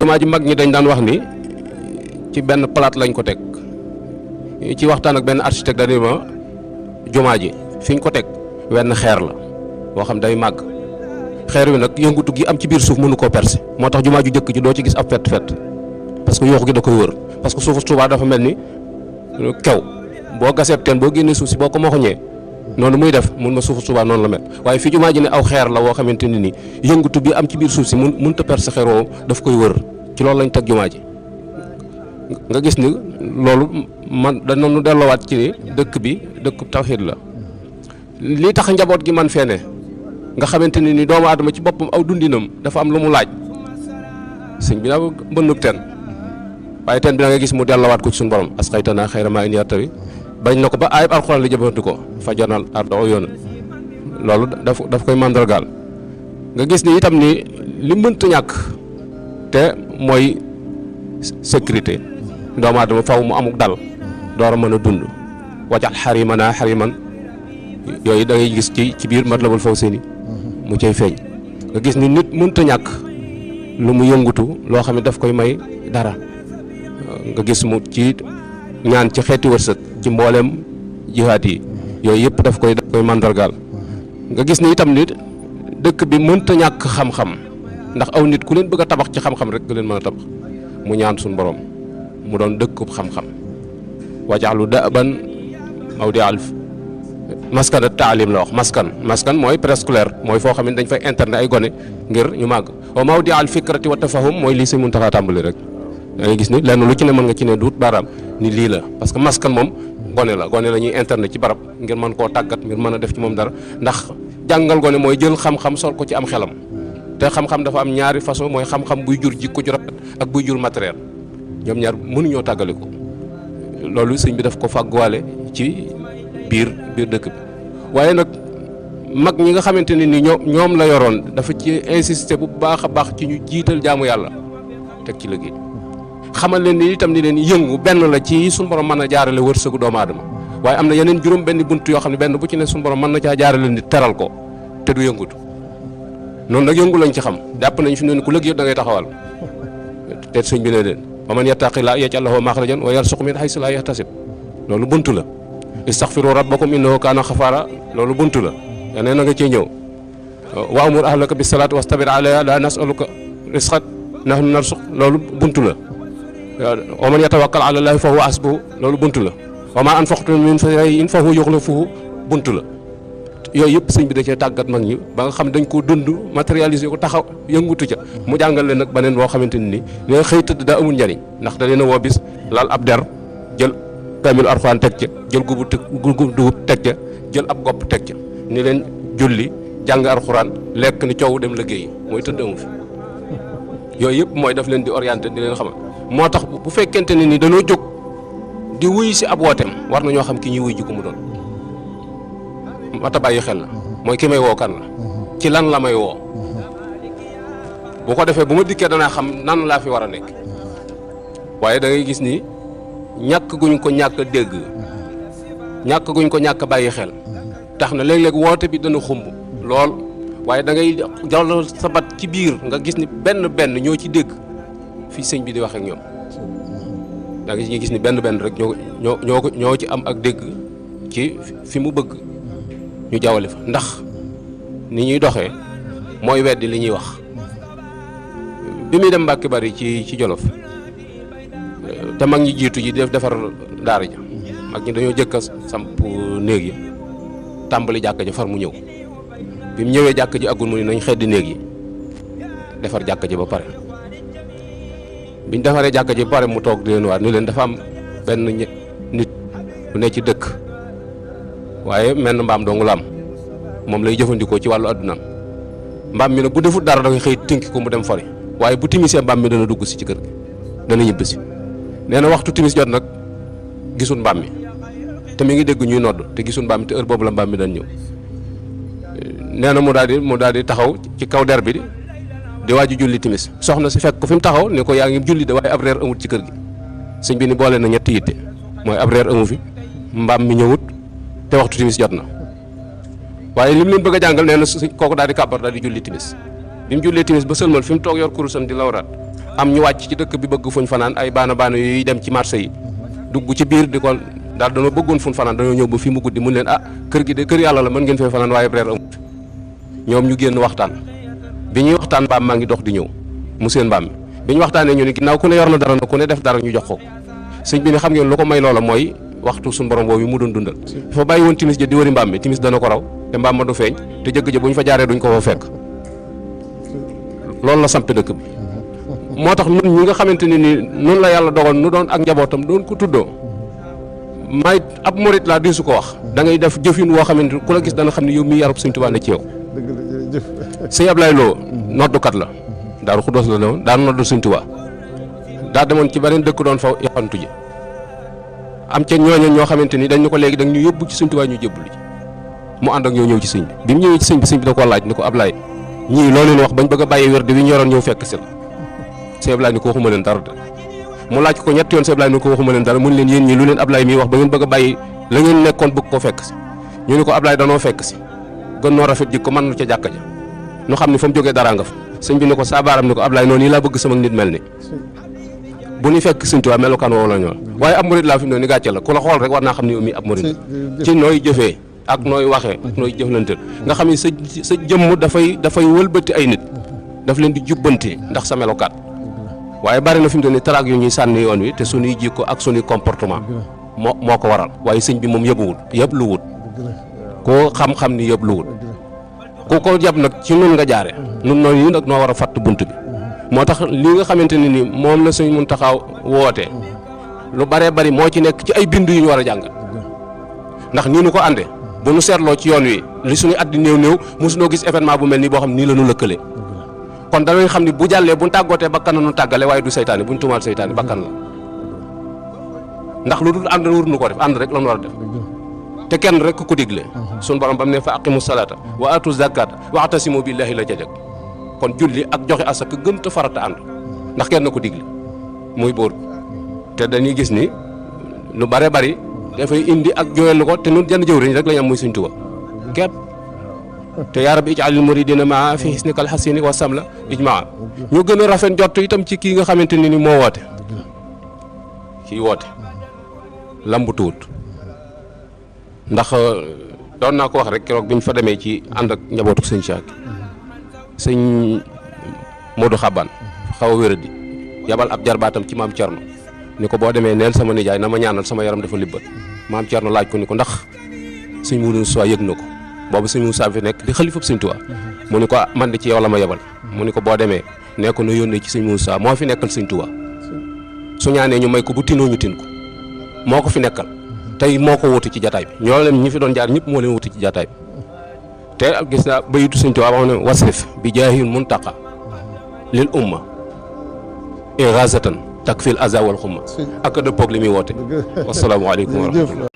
jumaa ji mag ñi dañ daan wax ni ci benn plate lañ ko teg ci waxtaan ak benn architecte dañu ma jumaa ji fi ñu ko teg wenn xeer la boo xam day màgg xeer wi nag yëngutu gi am ci biir suuf mënu koo percer moo tax jumaa ju jëkk ji doo ci gis ab fett parce que yooxu gi da koy wër parce que suufu Tuubaa dafa mel ni kew boo gaseeb teen boo génnee suuf si boo ko moxoñee noonu muy def mun ma suufu Tuubaa noonu la mel waaye fi jumaa ji ne aw xeer la woo xamante ni yëngutu bi am ci biir suuf si mënut a percer xeer woowu daf koy wër ci loolu lañ teg jumaa ji nga gis ni loolu man dañu delloowaat ci dëkk bi dëkk tawxiid la lii tax njaboot gi man feene nga xamante ni doomu aadama ci boppam aw dundinam dafa am lu mu laaj sëñ bi daa bënnub teen waaye teen bi da nga gis mu delloowaat ko ci suñu borom asqaytanaa xayra maa'in yartawi bañ na ko ba ayib alxuraan li jëfandikoo fajarnal arda uyuunan loolu daf koy màndargaal nga gis ni itam ni li mënta ñàkk te mooy sécurité doomu aadama faw mu amuk dal door a mën a dund wajal xarimana xariman yooyu da ngay gis ci biir Matlabul Fawzayni mu cay feeñ nga gis ni nit mënta ñàkk lu mu yëngutu loo xam ne daf koy may dara nga gis mu ci ñaan ci xeeti wërsëg ci mbooleem jihaat yi yooyu yëpp daf koy màndargaal nga gis ni itam nit dëkk bi mënta ñàkk xam-xam ndax aw nit ku leen bëgg a tabax ci xam-xam rek nga leen mën a tabax mu ñaan suñu borom mu doon dëkkub xam-xam wajaxlu da'ban mawdi'al maskan taalim la wax maskan mooy préscolaire mooy foo xam ne dañ fay internet ay gone ngir ñu màgg wa mawdi'al fikrati wa tafahum mooy lii Sëñ Muntaxa tàmbali rek da ngay gis ni lenn lu ci ne mën nga ci ne duut baaraam ni lii la parce que maskan moom gone la ñuy internet ci barab ngir mën koo tàggat ngir mën a def ci moom dara ndax jàngal gone mooy jël xam-xam sol ko ci am xelam te xam-xam dafa am ñaari façon mooy xam-xam buy jur jikko ju rafet ak buy jur matériel ñoom ñaar mënuñoo tàggale ko loolu sëñ bi daf ko fàgguwaale ci biir dëkk bi waaye nag mag ñi nga xamante ne ni ñoom la yoroon dafa ci insister bu baax a baax ci ñu jiital jaamu yàlla teg ci liggéey xamal leen ni itam ni leen yëngu benn la ci suñu borom mën a jaarale wërsëgu doomu aadama waaye am na yeneen juróom benn bunt yoo xam ne benn bu ci ne suñu borom mën na caa jaarale nit teral ko te du yëngutu noonu nag yëngu lañ ci xam jàpp nañ fi mu ne ku lëg yëpp da ngay taxawal te sëñ bi ne leen wa man yattaqillaaha yaj'al lahu maxrajan wa yarzuqhu min haysu laa yahtasib loolu buntu la istaghfiru rabbakum innahu kaana ghafaara loolu buntu la yeneen na nga cee ñëw wa amur ahlaka bis salaati wastabir alayha laa nas'aluka rizqan nahnu narzuq loolu buntu la wa man yatawakkal ala llaahi fa huwa hasbuhu loolu buntu la wa maa anfaqtum min shay'in fa huwa yukhlifuhu buntu la yooyu yëpp sëñ bi da cee tàggat mag ñi ba nga xam dañ ko dund matérialiser ko taxaw yëngutu ca mu jàngal leen nag beneen boo xamante ni ne xëy tëdd daa amul njariñ ndax da leen a woo bis lal ab der jël kaamilu Alxuraan teg ca jël gubu dugub teg ca jël ab gopp teg ca ni leen julli jàng Alxuraan lekk ni coow dem liggéey mooy tëdd amu fi yooyu yëpp mooy daf leen di orienté di leen xamal moo tax bu fekkente ne ni dañoo jóg di wuy si ab wooteem war na ñoo xam ki ñuy wuy ji ko mu doon mata bàyyi xel la mooy ki may woo kan la ci lan la may woo bu ko defee bu ma dikkee danaa xam nan laa fi war a nekk waaye da ngay gis ni ñàkk guñ ko ñàkk a dégg ñàkk guñ ko ñàkk a bàyyi xel tax na léeg-léeg woote bi dana xumb lool waaye da ngay jawlal sa bat ci biir nga gis ni benn ñoo ci dégg fii sëñ bi di wax ak ñoom da ngay gis ni benn rek ñoo ci am ak dégg ci fi mu bëgg ñu jawale fa ndax ni ñuy doxee mooy weddi li ñuy wax bi muy dem Mbàkke Bari ci Jolof te mag ñi jiitu ji def defar daara ja mag ñi dañoo jëkk a samp néeg yi tàmbali jàkka ji far mu ñëw bi mu ñëwee jàkka ji agul mu ni nañ xeddi néeg yi defar jàkka ji ba pare biñ defaree jàkka ji ba pare mu toog di leen waat ni leen dafa am benn nit bu ne ci dëkk waaye menn mbaam dong la am moom lay jëfandikoo ci wàllu addunaam mbaam mi nag bu defut dara da ngay xëy tinki ko mu dem fori waaye bu timisee mbaam mi dana dugg si ci kër gi dana ñibbi si nee na waxtu timis jot nag gisul mbaam mi te mi ngi dégg ñuy nodd te gisul mbaam mi te heure boobu la mbaam mi daan ñëw nee na mu daal di taxaw ci kaw der bi di waaju julli timis soxna si fekk ko fi mu taxaw ne ko yaa ngi julli de waaye ab reer amut ci kër gi sëñ bi ni boole na ñetti yitte mooy ab reer amu fi mbaam mi ñëwut te waxtu timis jot na waaye li mu leen bëgg a jàngal nee na kooku daal di kàbbar daal di julli timis bi mu jullee timis ba sëlmal fi mu toog yor kurusam di lawraat am ñu wàcc ci dëkk bi bëgg fuñ fanaan ay baana yuy dem ci marché yi dugg ci biir di ko daal dañoo bëggoon fuñ fanaan dañoo ñëw ba fi mu guddi mun leen kër gi de kër yàlla la mën ngeen fee fanaan waaye reer amut ñoom ñu génn waxtaan bi ñuy waxtaan mbaam maa ngi dox di ñëw mu seen mbaam mi bi ñu waxtaanee ñu ne ginnaaw ku ne yor na dara na ku ne def dara ñu jox ko sëñ bi ne xam ngeen lu ko may loola mooy waxtu suñu borom boobu mu doon dundal dafa bàyyi woon timis ja di wëri mbaam mi timis dana ko raw te mbaam ma du feeñ te jëgg ja bu ñu fa jaaree duñ ko fa fekk loolu la samp dëkk bi moo tax nun ñi nga xamante ne ni noonu la yàlla dogal nu doon ak njabootam doon ko tuddoo may ab murit laa di su ko wax da ngay def jëfin woo xamante ku la gis dana xam ne yow mii yarub sëñ Tuubaa ne ci yow sëñ Ablaye Lo noddukat la Daaru Xuddoos la woon daan noddu sëñ Tuubaa daa demoon ci beneen dëkk doon fa yaxantu ji am ca ñooñu ñoo xamante ni dañ ñu ko léegi da ñu yóbbu ci sëñ Tuubaa ñu jébbalu ji mu ànd ak ñoo ñëw ci sëñ bi mu ñëwee ci sëñ bi da koo laaj ni ko Ablaye ñii loolu leen wax bañ bëgg a bàyyi wér di wi ñoroon ñëw fekk si la sëñ Ablaye ni ko waxuma leen dara de mu laaj ko ñetti yoon sëñ Ablaye ni ko waxuma leen dara mun leen yéen ñii lu leen Ablaye mii wax ba ngeen bëgg a bàyyi la ngeen nekkoon bëgg ko fekk si ñu ni ko Ablaye danoo fekk si gën noo rafet jikko mën nu ca jàkka ja ñu xam ni fa mu jógee dara nga fa sëñ bi ni ko saa baaram ni ko Ablaye noonu yi laa bëgg sama nit mel ni bu ñu fekk sëñ Tuubaa melukaan woowu la ñoo waaye ab murid laa fi mu ne ni gàcce la ku la xool rek war naa xam ni yow mii ab murid ci nooy jëfee ak nooy waxee ak nooy jëflante nga xam ni sa jëmm dafay wëlbati ay nit daf leen di jubbante ndax sa melokaan waaye bari na fi mu ne ni taraag yu ñuy sànni yoon wi te suñuy jikko ak suñuy comportement moo ko waral waaye sëñ bi moom yëbuwul yëpp lu wut koo xam-xam ni yëpp lu wut ku ko jàpp nag ci nun nga jaare nun noonu yi nag noo war a fàtt bunt bi moo tax li nga xamante ne ni moom la sëñ Muntaxa woote lu baree bari moo ci nekk ci ay bind yu ñu war a jàng ndax nii nu ko àndee bu nu seetloo ci yoon wi li suñuy at di néew mosunoo gis événement bu mel nii boo xam nii la ñu lëkkale kon danañ xam ni bu jàllee bu ñu tàggootee bakkan nu tàggale waaye du seytaane bu ñu tuumaal seytaane bakkan la ndax lu dul ànd wur nu ko def ànd rek la ñu war a def te kenn rek ko digle suñu borom ba mu ne fa aqimu salaata wa atu zakata wa atasimu billahi la jajëg kon julli ak joxe asaka gën te farata ànd ndax kenn ko digle muy bóor te dañuy gis ni lu bare bari dafay indi ak jooyal ko te nun jenn jëwriñ rek lañ am muy Sëñ Tuubaa képp te yaa rabbi ij'alil muridina maa fi hisnikal hasini wa samla ijmaa ñu gën a rafet jot itam ci kii nga xamante ne ni moo woote kii woote lambutuwut ndax doon naa ko wax rek keroog bi ñu fa demee ci ànd ak njabootu sëñ Cheikh sëñ Modou Xaban xaw a wéradi yabal ab jarbaatam ci maam Thierno ni ko boo demee neel sama nijaay na ma ñaanal sama yaram dafa libbat maam Thierno laaj ko ni ko ndax sëñ Modou Moussa yëg na ko boobu sëñ Moussa fi nekk di xalifab sëñ Tuubaa mu ni ko man de ci yow la ma yabal mu ni ko boo demee nee ko na yónnee ci sëñ Moussa moo fi nekkal sëñ Tuubaa su ñaanee ñu may ko bu tinoo ñu tin ko moo ko fi nekkal tey moo ko wuti ci jataay bi ñoo leen ñi fi doon jaar ñëpp moo leen wuti ci jataay bi te gis naa bayitu Sëñ Tuubaa wax ne wasrif bi jaahil muntaqa lil umma ighazatan takfil aza wal xumma ak dëppoog li muy woote wassalaamu aleykum wa rahmatullah